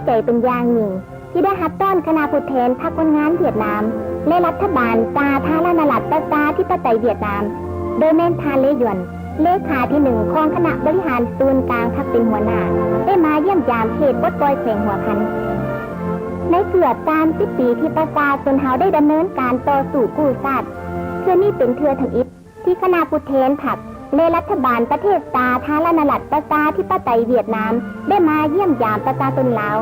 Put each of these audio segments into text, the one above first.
ໃຈເປັນຢ່າງຍິ່ງ ທີ່ໄດ້ຮັບຕ້ອນຄະນະຜູ້ແທນພັກຄົນງານຫວຽດນາມ ແລະ ລັດຖະບານສາທາລະນະລັດປະຊາທິປະໄຕຫວຽດນາມ, ໂດຍແມ່ນທ່ານ ເລ ຢວນ ເລຂາທີໜຶ່ງຂອງຄະນະບໍລິຫານສູນກາງພັກເປັນຫົວໜ້າ ໄດ້ມາຢ້ຽມຢາມເຂດປົດປ່ອຍແຂວງຫົວພັນ. ໃນເກືອບສາມສິບປີທີ່ປະຊາຊົນເຮົາໄດ້ດຳເນີນການຕໍ່ສູ້ກູ້ຊາດ, ເທື່ອນີ້ເປັນເທື່ອທຳອິດ ທີ່ຄະນະຜູ້ແທນພັກ ແລະ ລັດຖະບານປະເທດສາທາລະນະລັດປະຊາທິປະໄຕຫວຽດນາມ ໄດ້ມາຢ້ຽມຢາມປະຊາຊົນລາວ.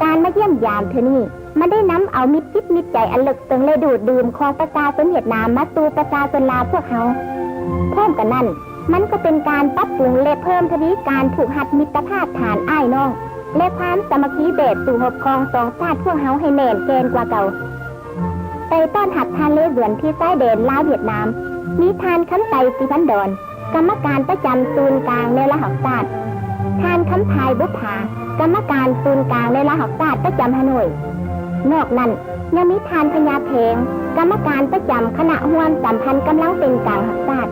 ການມາຢ້ຽມຢາມເທື່ອນີ້ ມັນໄດ້ນຳເອົາມິດຈິດມິດໃຈອັນເລິກເຊິ່ງ ແລະ ດູດດື່ມຂອງປະຊາຊົນຫວຽດນາມມາສູ່ປະຊາຊົນລາວພວກເຮົາ. ພ້ອມກັນນັ້ນ, ມັນກໍເປັນການປັບປຸງ ແລະ ເພີ່ມທະວີການຜູກຮັດມິດຕະພາບຖານອ້າຍນ້ອງ ແລະ ຄວາມສາມັກຄີແບບສູ້ຮົບຂອງສອງຊາດພວກເຮົາໃຫ້ແໜ້ນແກ່ນກວ່າເກົ່າ. ໄປຕ້ອນຮັບທ່ານ ເລ ຢວນ ທີ່ຊາຍແດນລາວຫວຽດນາມ ມີທ່ານ ຄຳໄຕ ສີພັນດອນ ກຳມະການປະຈຳສູນກາງແນວລາວຮັກຊາດ, ທ່ານ ຄຳພາຍ ບຸບຜາ ກຳມະການສູນກາງແນວລາວຮັກຊາດປະຈຳຮາໂນ້ຍ. ນອກນັ້ນ ຍັງມີທ່ານ ພະຍາແພງ ກຳມະການປະຈຳຄະນະຮ່ວມສຳພັນກຳລັງເປັນກາງຮັກຊາດ.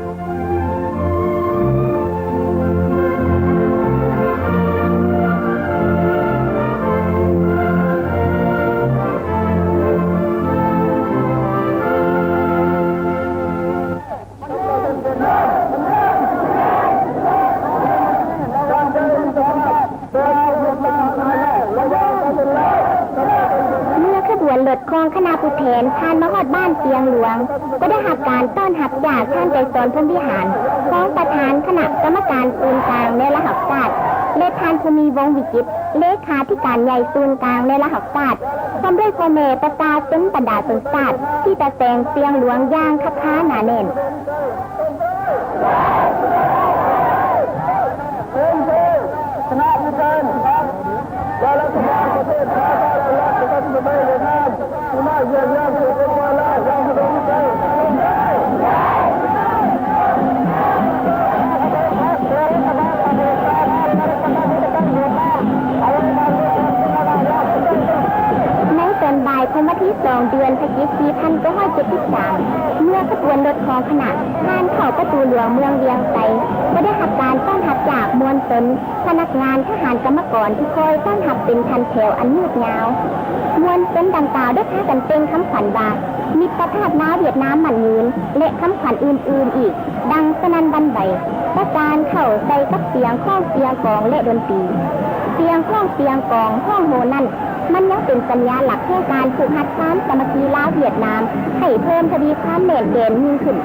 ເມື່ອຂະບວນລົດຂອງຄະນະຜູ້ແທນຜ່ານມາຮອດບ້ານຊຽງຫຼວງ, ກໍໄດ້ຮັບການຕ້ອນຮັບຈາກທ່ານ ໄກສອນ ພົມວິຫານ ຮອງປະທານຄະນະກຳມະການສູນກາງແນວລາວຮັກຊາດ ແລະ ທ່ານ ພູມີ ວົງວິຈິດ ເລຂາທິການໃຫຍ່ສູນກາງແນວລາວຮັກຊາດ ພ້ອມດ້ວຍພໍ່ແມ່ປະຊາຊົນບັນດາຊົນຊາດ ທີ່ຕາແສງຊຽງຫຼວງຢ່າງຄັກຄາໜາແໜ້ນ. ເປັນເຈົ້າຄະນະຜູ້ແທນພັກ ແລະ ລັດຖະບານປະເທດສາທາລະນະລັດປະຊາທິປະໄຕຫວຽດນາມ ທີ່ມາຢ້ຽມຢາມເຂດປົດປ່ອຍລາວຢ່າງສະດົງໃຈ. ໃນຕອນບ່າຍຂອງວັນທີສອງ ເດືອນພະຈິກ ປີພັນເກົ້າຮ້ອຍເຈັດສິບສາມ ເມື່ອຂະບວນລົດຂອງຄະນະຜ່ານເຂົ້າປະຕູຫຼວງເມືອງວຽງໄຊ ກໍໄດ້ຮັບການຕ້ອນຮັບຈາກມວນຊົນ, ພະນັກງານ, ທະຫານ, ກຳມະກອນທີ່ຄອຍຕ້ອນຮັບເປັນພັນແຖວອັນຍືດຍາວ. ມວນຊົນດັ່ງກ່າວໄດ້ພາກັນເປັ່ງຄຳຂວັນວ່າ ມິດຕະພາບລາວຫວຽດນາມໝັ້ນຍືນ ແລະ ຄຳຂວັນອື່ນໆອີກ ດັງສະໜັ່ນຫວັ່ນໄຫວ. ປະສານເຂົ້າໃສ່ກັບສຽງຂອງສຽງກອງ ແລະ ດົນຕີ. ສຽງຂອງສຽງກອງຮ້ອງໂຮນັ້ນ ມັນຍັງເປັນສັນຍາລັກແຫ່ງການຜູກຮັດຄວາມສາມັກຄີລາວຫວຽດນາມໃຫ້ເພີ່ມທະວີຄວາມແໜ້ນແກນຍິ່ງຂຶ້ນ.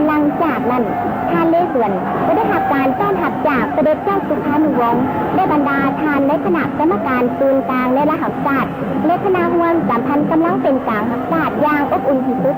ຫຼັງຈາກນັ້ນ, ທ່ານ ເລ ຊວນ ກໍໄດ້ຮັບການຕ້ອນຮັບຈາກສະເດັດເຈົ້າສຸພານຸວົງ ແລະ ບັນດາທ່ານໃນຄະນະກຳມະການສູນກາງແນວລາວຮັກຊາດ ແລະ ຄະນະຮ່ວມສຳພັນກຳລັງເປັນກາງຮັກຊາດຢ່າງອົບອຸ່ນທີ່ສຸດ.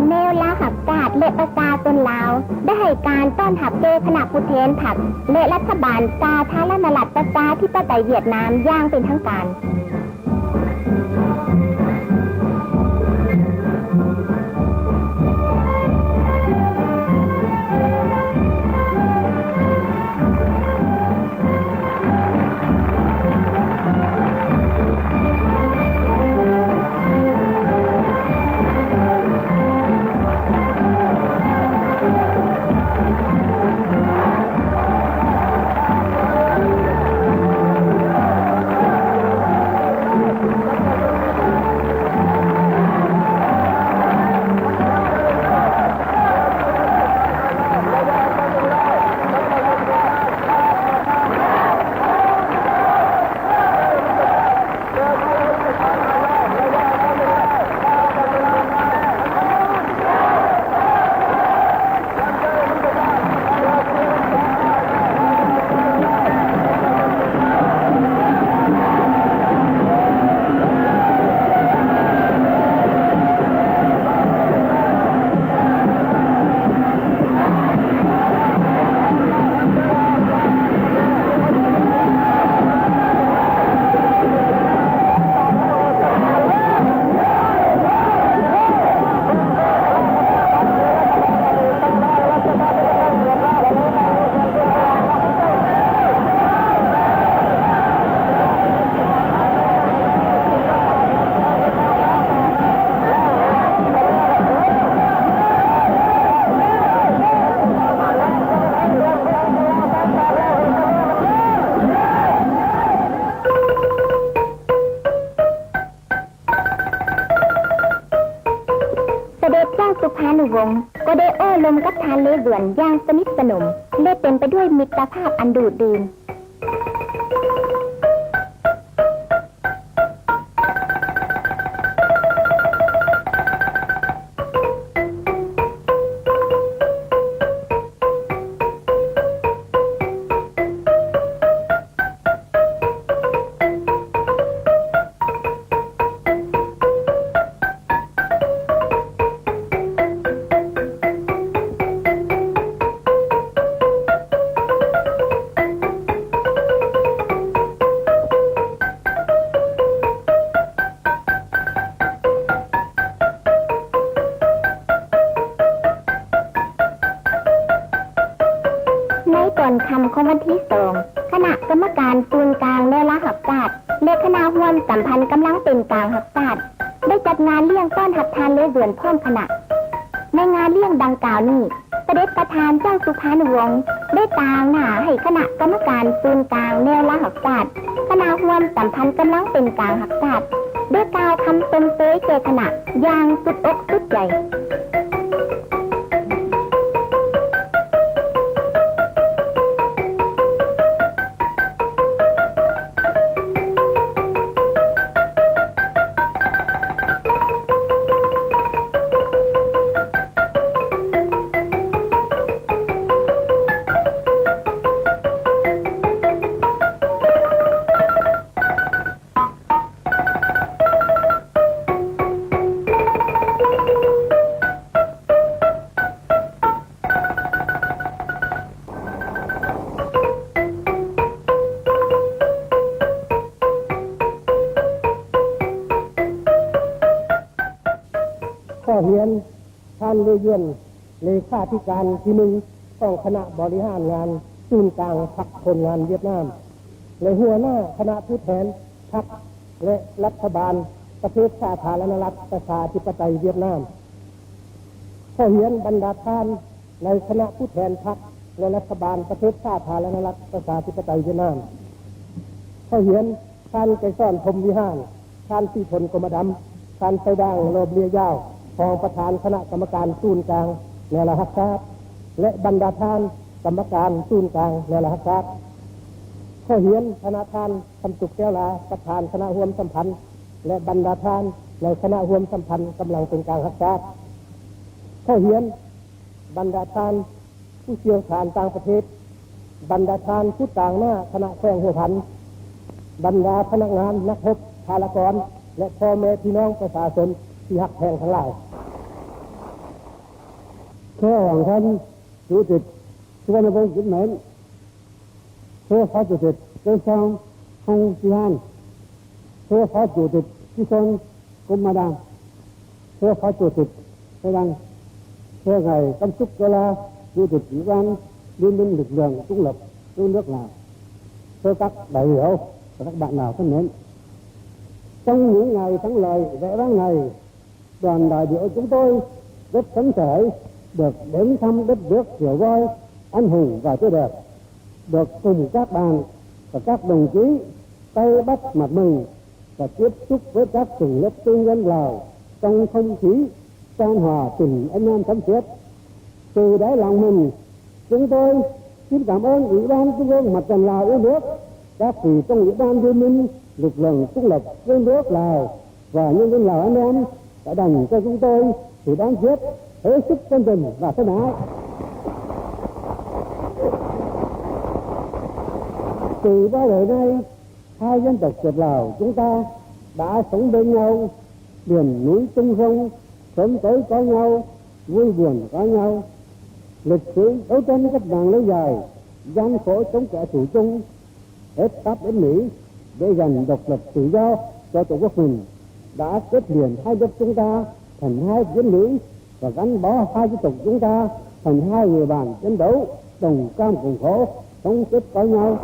ແນວລາວຮັກຊາດ ແລະ ປະຊາຊົນລາວ ໄດ້ໃຫ້ການຕ້ອນຮັບແກ່ຄະນະຜູ້ແທນພັກ ແລະ ລັດຖະບານສາທາລະນະລັດປະຊາທິປະໄຕຫວຽດນາມຢ່າງເປັນທາງການ. ສະເດັດເຈົ້າສຸພານຸວົງ ກໍໄດ້ໂອ້ລົມກັບທ່ານເລເຈື່ອນຢ່າງສະໜິດສະໜົມ ແລະ ເຕັມໄປດ້ວຍມິດຕະພາບອັນດູດດື່ມ. ໃນຕອນຄ່ຳຂອງວັນທີສອງ ຄະນະກຳມະການສູນກາງແນວລາວຮັກຊາດ ແລະ ຄະນະຮ່ວມສຳພັນກຳລັງເປັນກາງຮັກຊາດ ໄດ້ຈັດງານລ້ຽງຕ້ອນຮັບທ່ານເລເຈື່ອນພ້ອມຄະນະ. ໃນງານລ້ຽງດັ່ງກ່າວນີ້ ສະເດັດປະທານເຈົ້າສຸພານຸວົງ ໄດ້ຕາງໜ້າໃຫ້ຄະນະກຳມະການສູນກາງແນວລາວຮັກຊາດ, ຄະນະຮ່ວມສຳພັນກຳລັງເປັນກາງຮັກຊາດ ໄດ້ກ່າວຄຳຊົມເຊີຍແກ່ຄະນະຢ່າງສຸດອົກສຸດໃຈ. ຂໍ້ຮຽນ ທ່ານ ເລ ຢວນ ເລຂາທິການທີໜຶ່ງຂອງຄະນະບໍລິຫານງານສູນກາງພັກຄົນງານຫວຽດນາມ ແລະ ຫົວໜ້າຄະນະຜູ້ແທນພັກ ແລະ ລັດຖະບານປະເທດສາທາລະນະລັດປະຊາທິປະໄຕຫວຽດນາມ. ຂໍຮຽນບັນດາທ່ານໃນຄະນະຜູ້ແທນພັກ ແລະ ລັດຖະບານປະເທດສາທາລະນະລັດປະຊາທິປະໄຕຫວຽດນາມ. ຂໍຮຽນ ທ່ານ ໄກສອນ ພົມວິຫານ, ທ່ານ ສີທົນ ກົມມະດຳ, ທ່ານ ໄຊດາງ ໂລບເລຍາວ, ຮອງປະທານຄະນະກຳມະການສູນກາງແນວລາວຮັກຊາດ ແລະ ບັນດາທ່ານກຳມະການສູນກາງແນວລາວຮັກຊາດ. ຂໍຮຽນພະນະທ່ານ ຄຳສຸກ ແກ້ວລາ, ປະທານຄະນະຮ່ວມສຳພັນ ແລະ ບັນດາທ່ານໃນຄະນະຮ່ວມສຳພັນກຳລັງເປັນກາງຮັກຊາດ. ຂໍຮຽນບັນດາທ່ານ ຜູ້ຊ່ຽວຊານຕ່າງປະເທດ, ບັນດາທ່ານຜູ້ຕາງໜ້າຄະນະແຂວງຫົວພັນ, ບັນດາພະນັກງານ, ນັກຮົບ, ພາລະກອນ ແລະ ພໍ່ແມ່ພີ່ນ້ອງປະຊາຊົນທີ່ຮັກແພງທັງຫຼາຍ. ແຄ່ຂອງທ່ານ ຈຸຕິດ ສຸວັນນະວົງ ຈຸດເໝັນ. Thưa Phó Chủ tịch Kê Song Hung Chi Han, thưa Phó Chủ tịch Chi Son Kum Ma Đam, thưa Phó Chủ tịch Thái Đăng, thưa ngài Căm Súc Đô La, Chủ tịch Ủy ban Liên minh Lực lượng Trung lập Yêu nước Lào, thưa các đại biểu và các bạn Lào thân mến. Trong những ngày thắng lợi vẻ vang này, đoàn đại biểu chúng tôi rất phấn khởi được đến thăm đất nước triệu voi anh hùng và tươi đẹp, được cùng các bạn và các đồng chí tay bắt mặt mừng và tiếp xúc với các tầng lớp nhân dân Lào trong không khí chan hòa tình anh em thắm thiết. Từ đáy lòng mình, chúng tôi xin cảm ơn Ủy ban Trung ương Mặt trận Lào yêu nước, các vị trong Ủy ban Liên minh Lực lượng Trung lập yêu nước Lào và nhân dân Lào anh em đã dành cho chúng tôi sự đón tiếp hết sức chân tình và thân ái. Từ bao đời nay, hai dân tộc Việt Lào chúng ta đã sống bên nhau, miền núi chung sông, sớm tối có nhau, vui buồn có nhau. Lịch sử đấu tranh cách mạng lâu dài, gian khổ chống kẻ thù chung, hết Pháp đến Mỹ, để giành độc lập tự do cho Tổ quốc mình, đã kết liền hai nước chúng ta thành hai chiến lũy và gắn bó hai dân tộc chúng ta thành hai người bạn chiến đấu, đồng cam cộng khổ, sống chết có nhau.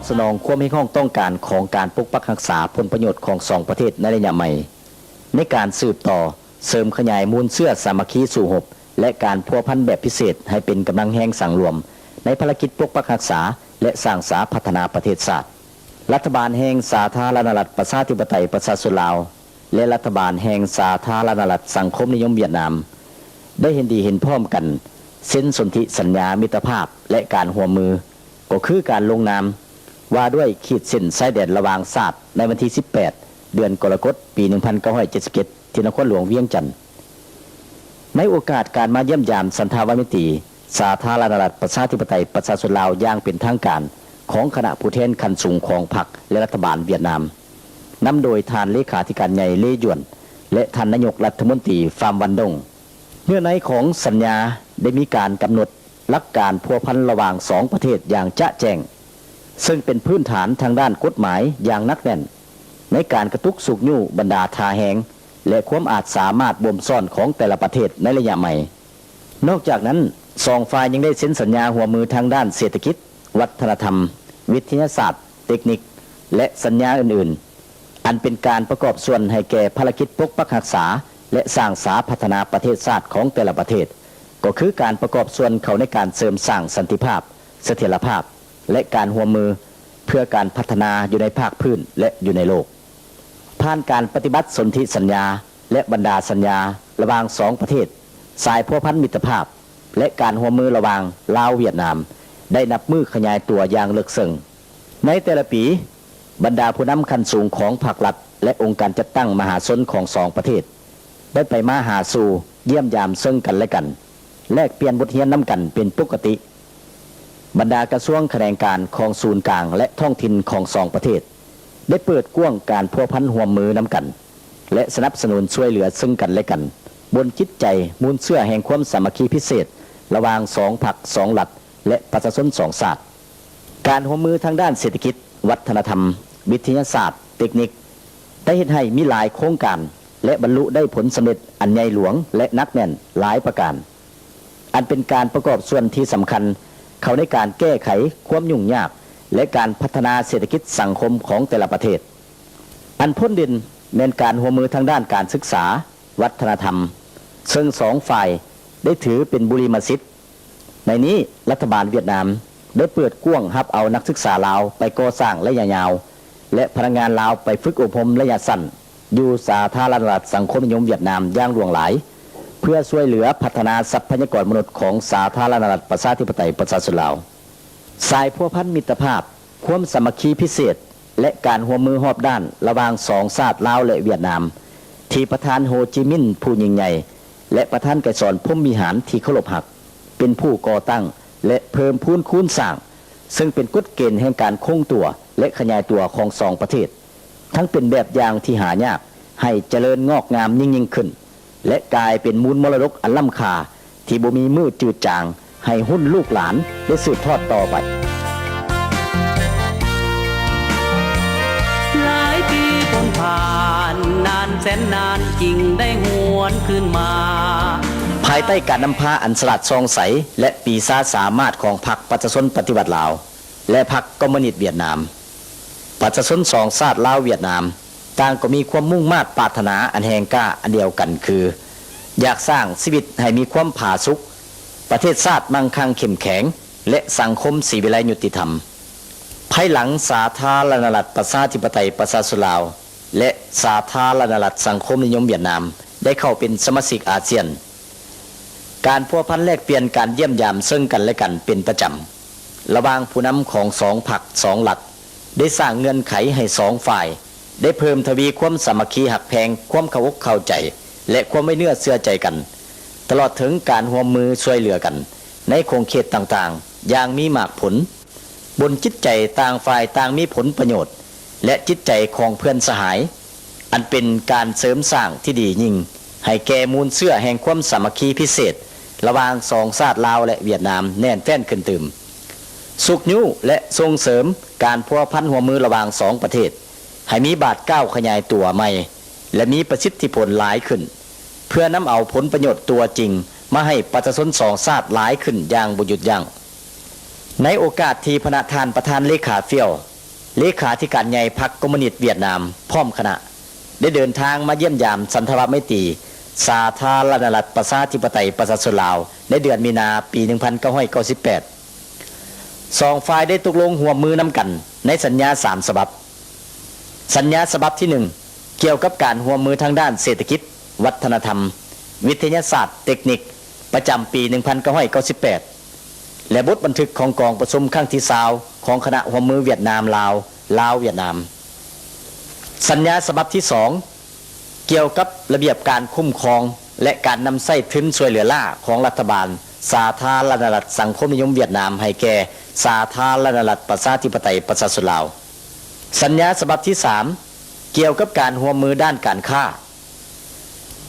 ສະໜອງຄວາມຮຽກຮ້ອງຕ້ອງການຂອງການປົກປັກຮັກສາຜົນປະໂຫຍດຂອງສອງປະເທດໃນໄລຍະໃໝ່, ໃນການສືບຕໍ່ເສີມຂະຫຍາຍມູນເຊື້ອສາມັກຄີສູ້ຮົບ ແລະ ການພົວພັນແບບພິເສດໃຫ້ເປັນກຳລັງແຮງສັງລວມໃນພາລະກິດປົກປັກຮັກສາ ແລະ ສ້າງສາພັດທະນາປະເທດຊາດ. ລັດຖະບານແຫ່ງສາທາລະນະລັດປະຊາທິປະໄຕປະຊາຊົນລາວ ແລະ ລັດຖະບານແຫ່ງສາທາລະນະລັດສັງຄົມນິຍົມຫວຽດນາມ ໄດ້ເຫັນດີເຫັນພ້ອມກັນເຊັນສົນທິສັນຍາມິດຕະພາບ ແລະ ການຮ່ວມມື ກໍຄືການລົງນາມວ່າດ້ວຍຂີດເສັ້ນຊາຍແດນລະຫວ່າງຊາດໃນວັນທີສິບແປດ ເດືອນກໍລະກົດ ປີໜຶ່ງພັນເກົ້າຮ້ອຍເຈັດສິບເຈັດ ທີ່ນະຄອນຫຼວງວຽງຈັນ. ໃນໂອກາດການມາຢ້ຽມຢາມສັນຖາວະມິດຕຣີ ສາທາລະນະລັດປະຊາທິປະໄຕປະຊາຊົນລາວຢ່າງເປັນທາງການຂອງຄະນະຜູ້ແທນຂັ້ນສູງຂອງພັກ ແລະ ລັດຖະບານຫວຽດນາມ ນຳໂດຍທ່ານເລຂາທິການໃຫຍ່ ເລ ຢວນ ແລະ ທ່ານນາຍົກລັດຖະມົນຕີ ຟາມ ວັນດົງ ເນື້ອໃນຂອງສັນຍາໄດ້ມີການກຳນົດຫຼັກການພົວພັນລະຫວ່າງສອງປະເທດຢ່າງຈະແຈ້ງ, ເຊິ່ງເປັນພື້ນຖານທາງດ້ານກົດໝາຍຢ່າງໜັກແໜ້ນ ໃນການກະຕຸກຊຸກຍູ້ບັນດາທ່າແຮງ ແລະ ຄວາມອາດສາມາດບົ່ມຊ້ອນຂອງແຕ່ລະປະເທດໃນໄລຍະໃໝ່. ນອກຈາກນັ້ນ, ສອງຝ່າຍຍັງໄດ້ເຊັນສັນຍາຮ່ວມມືທາງດ້ານເສດຖະກິດ, ວັດທະນະທຳ, ວິທະຍາສາດ, ເຕັກນິກ ແລະ ສັນຍາອື່ນໆ ອັນເປັນການປະກອບສ່ວນໃຫ້ແກ່ພາລະກິດປົກປັກຮັກສາ ແລະ ສ້າງສາພັດທະນາປະເທດຊາດຂອງແຕ່ລະປະເທດ, ກໍຄືການປະກອບສ່ວນເຂົ້າໃນການເສີມສ້າງສັນຕິພາບ, ສະຖຽນລະພາບ ແລະ ການຮ່ວມມືເພື່ອການພັດທະນາຢູ່ໃນພາກພື້ນ ແລະ ຢູ່ໃນໂລກ. ຜ່ານການປະຕິບັດສົນທິສັນຍາ ແລະ ບັນດາສັນຍາລະຫວ່າງສອງປະເທດ, ສາຍພົວພັນມິດຕະພາບ ແລະ ການຮ່ວມມືລະຫວ່າງລາວ-ຫວຽດນາມ ໄດ້ນັບມື້ຂະຫຍາຍຕົວຢ່າງເລິກເຊິ່ງ. ໃນແຕ່ລະປີ, ບັນດາຜູ້ນຳຂັ້ນສູງຂອງພາກລັດ ແລະ ອົງການຈັດຕັ້ງມະຫາຊົນຂອງສອງປະເທດ ໄດ້ໄປມາຫາສູ່, ຢ້ຽມຢາມເຊິ່ງກັນແລະກັນ, ແລກປ່ຽນບົດຮຽນນຳກັນເປັນປົກກະຕິ. ບັນດາກະຊວງຂະແໜງການຂອງສູນກາງ ແລະ ທ້ອງຖິ່ນຂອງສອງປະເທດ ໄດ້ເປີດກວ້າງການພົວພັນຮ່ວມມືນຳກັນ ແລະ ສະໜັບສະໜູນຊ່ວຍເຫຼືອເຊິ່ງກັນແລະກັນ ບົນຈິດໃຈມູນເຊື້ອແຫ່ງຄວາມສາມັກຄີພິເສດ ລະຫວ່າງສອງພັກສອງລັດ ແລະ ປະຊາຊົນສອງຊາດ. ການຮ່ວມມືທາງດ້ານເສດຖະກິດ, ວັດທະນະທຳ, ວິທະຍາສາດ, ເຕັກນິກ ໄດ້ເຮັດໃຫ້ມີຫຼາຍໂຄງການ ແລະ ບັນລຸໄດ້ຜົນສຳເລັດອັນໃຫຍ່ຫຼວງ ແລະ ໜັກແໜ້ນຫຼາຍປະການ, ອັນເປັນການປະກອບສ່ວນທີ່ສຳຄັນເຂົ້າໃນການແກ້ໄຂຄວາມຫຍຸ້ງຍາກ ແລະ ການພັດທະນາເສດຖະກິດສັງຄົມຂອງແຕ່ລະປະເທດ. ອັນພົ້ນເດັ່ນແມ່ນການຮ່ວມມືທາງດ້ານການສຶກສາ, ວັດທະນະທຳ, ເຊິ່ງສອງຝ່າຍໄດ້ຖືເປັນບຸລິມະສິດ. ໃນນີ້, ລັດຖະບານຫວຽດນາມໄດ້ເປີດກວ້າງຮັບເອົານັກສຶກສາລາວໄປກໍ່ສ້າງໄລຍະຍາວ ແລະ ພະນັກງານລາວໄປຝຶກອົບຮົມໄລຍະສັ້ນ ຢູ່ສາທາລະນະລັດສັງຄົມນິຍົມຫວຽດນາມຢ່າງຫຼວງຫຼາຍ ເພື່ອຊ່ວຍເຫຼືອພັດທະນາຊັບພະຍາກອນມະນຸດຂອງສາທາລະນະລັດປະຊາທິປະໄຕປະຊາຊົນລາວ. ສາຍພົວພັນມິດຕະພາບ, ຄວາມສາມັກຄີພິເສດ ແລະ ການຮ່ວມມືຮອບດ້ານລະຫວ່າງສອງຊາດລາວ ແລະ ຫວຽດນາມ ທີ່ປະທານໂຮຈິມິນຜູ້ຍິ່ງໃຫຍ່ ແລະ ປະທານໄກສອນ ພົມວິຫານ ທີ່ເຄົາລົບຮັກ ເປັນຜູ້ກໍ່ຕັ້ງ ແລະ ເພີ່ມພູນຄູນສ້າງ, ເຊິ່ງເປັນກົດເກນແຫ່ງການຄົງຕົວ ແລະ ຂະຫຍາຍຕົວຂອງສອງປະເທດ, ທັງເປັນແບບຢ່າງທີ່ຫາຍາກໃຫ້ຈະເລີນງອກງາມຍິ່ງໆຂຶ້ນ ແລະ ກາຍເປັນມູນມໍລະດົກອັນລ້ຳຄ່າ ທີ່ບໍ່ມີມື້ຈືດຈາງ ໃຫ້ຮຸ່ນລູກຫຼານໄດ້ສືບທອດຕໍ່ໄປ. ຫຼາຍປີພົ້ນຜ່ານ ນານແສນນານຈຶ່ງໄດ້ຫວນຄືນມາ. ພາຍໃຕ້ການນຳພາອັນສະຫຼາດສ່ອງໃສ ແລະ ປີຊາສາມາດຂອງພັກປະຊາຊົນປະຕິວັດລາວ ແລະ ພັກຄອມມູນິດຫວຽດນາມ, ປະຊາຊົນສອງຊາດລາວ-ຫວຽດນາມ ຕ່າງກໍມີຄວາມມຸ່ງມາດປາດຖະໜາອັນແຮງກ້າອັນດຽວກັນ ຄື ຢາກສ້າງຊີວິດໃຫ້ມີຄວາມຜາສຸກ, ປະເທດຊາດມັ່ງຄັ່ງເຂັ້ມແຂງ ແລະ ສັງຄົມສີວິໄລຍຸຕິທຳ. ພາຍຫຼັງສາທາລະນະລັດປະຊາທິປະໄຕປະຊາຊົນລາວ ແລະ ສາທາລະນະລັດສັງຄົມນິຍົມຫວຽດນາມ ໄດ້ເຂົ້າເປັນສະມາຊິກອາຊຽນ, ການພົວພັນແລກປ່ຽນການຢ້ຽມຢາມເຊິ່ງກັນແລະກັນເປັນປະຈຳ ລະຫວ່າງຜູ້ນຳຂອງສອງພັກສອງລັດ ໄດ້ສ້າງເງື່ອນໄຂໃຫ້ສອງຝ່າຍໄດ້ເພີ່ມທະວີຄວາມສາມັກຄີຮັກແພງ, ຄວາມເຂົ້າອົກເຂົ້າໃຈ ແລະ ຄວາມໄວ້ເນື້ອເຊື່ອໃຈກັນ, ຕະຫຼອດເຖິງການຮ່ວມມືຊ່ວຍເຫຼືອກັນໃນຂົງເຂດຕ່າງໆຢ່າງມີໝາກຜົນ. ບົນຈິດໃຈຕ່າງຝ່າຍຕ່າງມີຜົນປະໂຫຍດ ແລະ ຈິດໃຈຂອງເພື່ອນສະຫາຍ ອັນເປັນການເສີມສ້າງທີ່ດີຍິ່ງໃຫ້ແກ່ມູນເຊື້ອແຫ່ງຄວາມສາມັກຄີພິເສດລະຫວ່າງສອງຊາດລາວ ແລະ ຫວຽດນາມແໜ້ນແຟ້ນຂຶ້ນຕື່ມ, ຊຸກຍູ້ ແລະ ສົ່ງເສີມການພົວພັນຮ່ວມມືລະຫວ່າງສອງປະເທດໃຫ້ມີບາດກ້າວຂະຫຍາຍຕົວໃໝ່ ແລະ ມີປະສິດທິຜົນຫຼາຍຂຶ້ນ ເພື່ອນຳເອົາຜົນປະໂຫຍດຕົວຈິງມາໃຫ້ປະຊາຊົນສອງຊາດຫຼາຍຂຶ້ນຢ່າງບໍ່ຢຸດຢັ້ງ. ໃນໂອກາດທີ່ພະນະທ່ານປະທານເລຂາ ຟຽວ ເລຂາທິການໃຫຍ່ພັກຄອມມູນິດຫວຽດນາມ ພ້ອມຄະນະ ໄດ້ເດີນທາງມາຢ້ຽມຢາມສັນທະວະໄມຕີ ສາທາລະນະລັດ ປະຊາທິປະໄຕ ປະຊາຊົນລາວ ໃນເດືອນມີນາ ປີໜຶ່ງພັນເກົ້າຮ້ອຍເກົ້າສິບແປດ. ສອງຝ່າຍໄດ້ຕົກລົງຮ່ວມມືນຳກັນໃນສັນຍາສາມສະບັບ. ສັນຍາສະບັບທີໜຶ່ງ ກ່ຽວກັບການຮ່ວມມືທາງດ້ານເສດຖະກິດ, ວັດທະນະທຳ, ວິທະຍາສາດ, ເຕັກນິກ ປະຈຳປີໜຶ່ງພັນເກົ້າຮ້ອຍເກົ້າສິບແປດ ແລະ ບົດບັນທຶກຂອງກອງປະຊຸມຄັ້ງທີຊາວ ຂອງຄະນະຮ່ວມມືຫວຽດນາມ-ລາວ, ລາວ-ຫວຽດນາມ. ສັນຍາສະບັບທີສອງ ກ່ຽວກັບລະບຽບການຄຸ້ມຄອງ ແລະ ການນຳໃຊ້ທຶນຊ່ວຍເຫຼືອລ້າຂອງລັດຖະບານສາທາລະນະລັດສັງຄົມນິຍົມຫວຽດນາມ ໃຫ້ແກ່ສາທາລະນະລັດປະຊາທິປະໄຕປະຊາຊົນລາວ. ສັນຍາສະບັບທີສາມ ກ່ຽວກັບການຮ່ວມມືດ້ານການຄ້າ.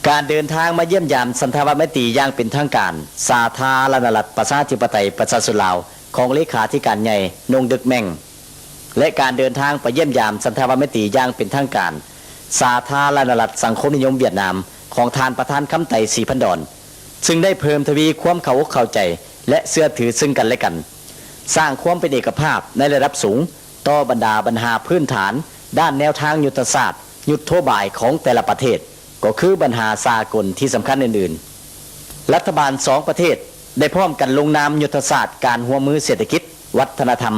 ການເດີນທາງມາຢ້ຽມຢາມສັນທະວະໄມຕີຢ່າງເປັນທາງການ ສາທາລະນະລັດປະຊາທິປະໄຕປະຊາຊົນລາວ ຂອງເລຂາທິການໃຫຍ່ ນົງ ດຶກ ແມັງ ແລະ ການເດີນທາງໄປຢ້ຽມຢາມສັນທະວະໄມຕີຢ່າງເປັນທາງການ ສາທາລະນະລັດສັງຄົມນິຍົມຫວຽດນາມ ຂອງທ່ານປະທານ ຄຳໄຕ ສີພັນດອນ ຊຶ່ງໄດ້ເພີ່ມທະວີຄວາມເຂົ້າອົກເຂົ້າໃຈ ແລະ ເຊື່ອຖືເຊິ່ງກັນແລະກັນ, ສ້າງຄວາມເປັນເອກະພາບໃນລະດັບສູງຕໍ່ບັນດາບັນຫາພື້ນຖານດ້ານແນວທາງຍຸດທະສາດ, ຍຸດໂທບາຍຂອງແຕ່ລະປະເທດ ກໍຄືບັນຫາສາກົນທີ່ສຳຄັນອື່ນໆ. ລັດຖະບານສອງປະເທດໄດ້ພ້ອມກັນລົງນາມຍຸດທະສາດການຮ່ວມມືເສດຖະກິດ, ວັດທະນະທຳ,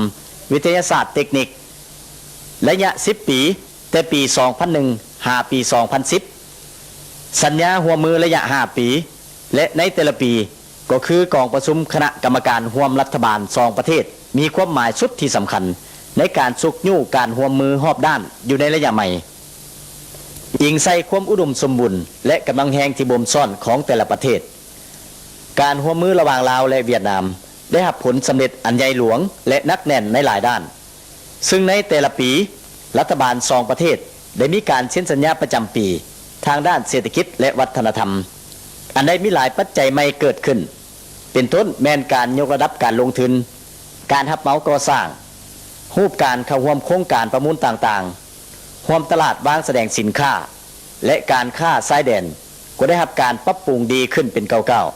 ວິທະຍາສາດເຕັກນິກ ໄລຍະສິບປີ, ແຕ່ປີສອງພັນໜຶ່ງ ຫາປີສອງພັນສິບ, ສັນຍາຮ່ວມມືໄລຍະຫ້າປີ ແລະ ໃນແຕ່ລະປີ ກໍຄືກອງປະຊຸມຄະນະກຳມະການຮ່ວມລັດຖະບານສອງປະເທດ ມີຄວາມໝາຍຊຸດທີ່ສຳຄັນໃນການຊຸກຍູ້ການຮ່ວມມືຮອບດ້ານຢູ່ໃນໄລຍະໃໝ່, ອີງໃສ່ຄວາມອຸດົມສົມບູນ ແລະ ກຳລັງແຮງທີ່ບົ່ມຊ້ອນຂອງແຕ່ລະປະເທດ. ການຮ່ວມມືລະຫວ່າງລາວ ແລະ ຫວຽດນາມ ໄດ້ຮັບຜົນສຳເລັດອັນໃຫຍ່ຫຼວງ ແລະ ໜັກແໜ້ນໃນຫຼາຍດ້ານ, ຊຶ່ງໃນແຕ່ລະປີ ລັດຖະບານສອງປະເທດໄດ້ມີການເຊັນສັນຍາປະຈຳປີທາງດ້ານເສດຖະກິດ ແລະ ວັດທະນະທຳ, ອັນໄດ້ມີຫຼາຍປັດໄຈໃໝ່ເກີດຂຶ້ນ, ເປັນຕົ້ນແມ່ນການຍົກລະດັບການລົງທຶນ, ການຮັບເໝົາກໍ່ສ້າງ, ຮູບການເຂົ້າຮ່ວມໂຄງການປະມູນຕ່າງໆ, ຮ່ວມຕະຫຼາດວາງສະແດງສິນຄ້າ ແລະ ການຄ້າຊາຍແດນ ກໍໄດ້ຮັບການປັບປຸງດີຂຶ້ນເປັນກ້າວ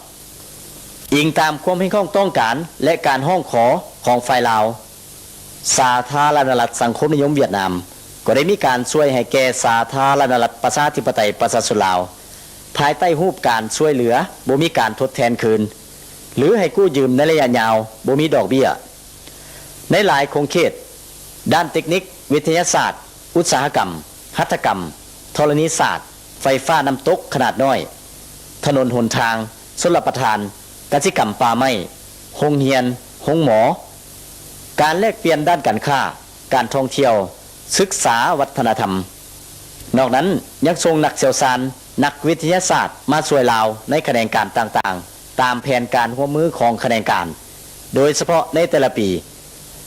ໆ. ອີງຕາມຄວາມຮຽກຮ້ອງຕ້ອງການ ແລະ ການຮ້ອງຂໍຂອງຝ່າຍລາວ, ສາທາລະນະລັດສັງຄົມນິຍົມຫວຽດນາມ ກໍໄດ້ມີການຊ່ວຍໃຫ້ແກ່ສາທາລະນະລັດປະຊາທິປະໄຕປະຊາຊົນລາວ ພາຍໃຕ້ຮູບການຊ່ວຍເຫຼືອບໍ່ມີການທົດແທນຄືນ ຫຼື ໃຫ້ກູ້ຢືມໃນໄລຍະຍາວບໍ່ມີດອກເບ້ຍ. ໃນຫຼາຍຂົງເຂດ ດ້ານເຕັກນິກ, ວິທະຍາສາດ, ອຸດສາຫະກຳ, ຫັດຖະກຳ, ທໍລະນີສາດ, ໄຟຟ້ານ້ຳຕົກຂະໜາດນ້ອຍ, ຖະໜົນຫົນທາງ, ຊົນລະປະທານ, ກະສິກຳປ່າໄມ້, ໂຮງຮຽນ, ໂຮງໝໍ, ການແລກປ່ຽນດ້ານການຄ້າ, ການທ່ອງທ່ຽວ, ສຶກສາ, ວັດທະນະທຳ. ນອກນັ້ນຍັງສົ່ງນັກຊ່ຽວຊານ, ນັກວິທະຍາສາດມາຊ່ວຍລາວໃນຂະແໜງການຕ່າງໆ ຕາມແຜນການຮ່ວມມືຂອງຂະແໜງການ, ໂດຍສະເພາະໃນແຕ່ລະປີ,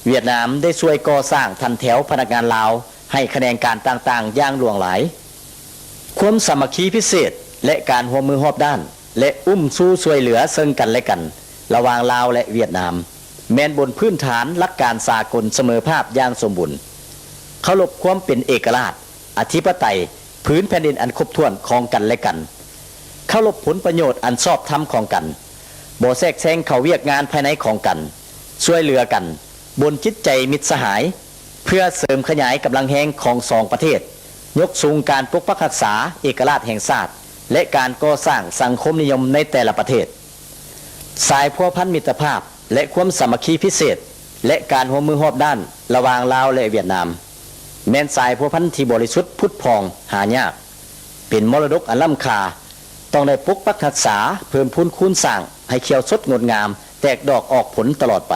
ຫວຽດນາມໄດ້ຊ່ວຍກໍ່ສ້າງຖັນແຖວພະນັກງານລາວໃຫ້ຂະແໜງການຕ່າງໆຢ່າງຫຼວງຫຼາຍ. ຄວາມສາມັກຄີພິເສດ ແລະ ການຮ່ວມມືຮອບດ້ານ ແລະ ອຸ້ມຊູຊ່ວຍເຫຼືອເຊິ່ງກັນແລະກັນ ລະຫວ່າງລາວ ແລະ ຫວຽດນາມ ແມ່ນບົນພື້ນຖານຫຼັກການສາກົນສະເໝີພາບຢ່າງສົມບູນ, ເຄົາລົບຄວາມເປັນເອກະລາດ, ອະທິປະໄຕ, ພື້ນແຜ່ນດິນອັນຄົບຖ້ວນຂອງກັນແລະກັນ, ເຄົາລົບຜົນປະໂຫຍດອັນຊອບທຳຂອງກັນ, ບໍ່ແຊກແຊງເຂົ້າວຽກງານພາຍໃນຂອງກັນ, ຊ່ວຍເຫຼືອກັນ, ບົນຈິດໃຈມິດສະຫາຍ, ເພື່ອເສີມຂະຫຍາຍກຳລັງແຮງຂອງສອງປະເທດ, ຍົກສູງການປົກປັກຮັກສາເອກະລາດແຫ່ງຊາດ ແລະ ການກໍ່ສ້າງສັງຄົມນິຍົມໃນແຕ່ລະປະເທດ. ສາຍພົວພັນມິດຕະພາບ ແລະ ຄວາມສາມັກຄີພິເສດ ແລະ ການຮ່ວມມືຮອບດ້ານລະຫວ່າງລາວ ແລະ ຫວຽດນາມ ແມ່ນສາຍພົວພັນທີ່ບໍລິສຸດຜຸດຜ່ອງຫາຍາກ, ເປັນມໍລະດົກອັນລ້ຳຄ່າ, ຕ້ອງໄດ້ປົກປັກຮັກສາ, ເພີ່ມພູນຄູນສ້າງໃຫ້ຂຽວສົດງົດງາມ, ແຕກດອກອອກຜົນຕະຫຼອດໄປ.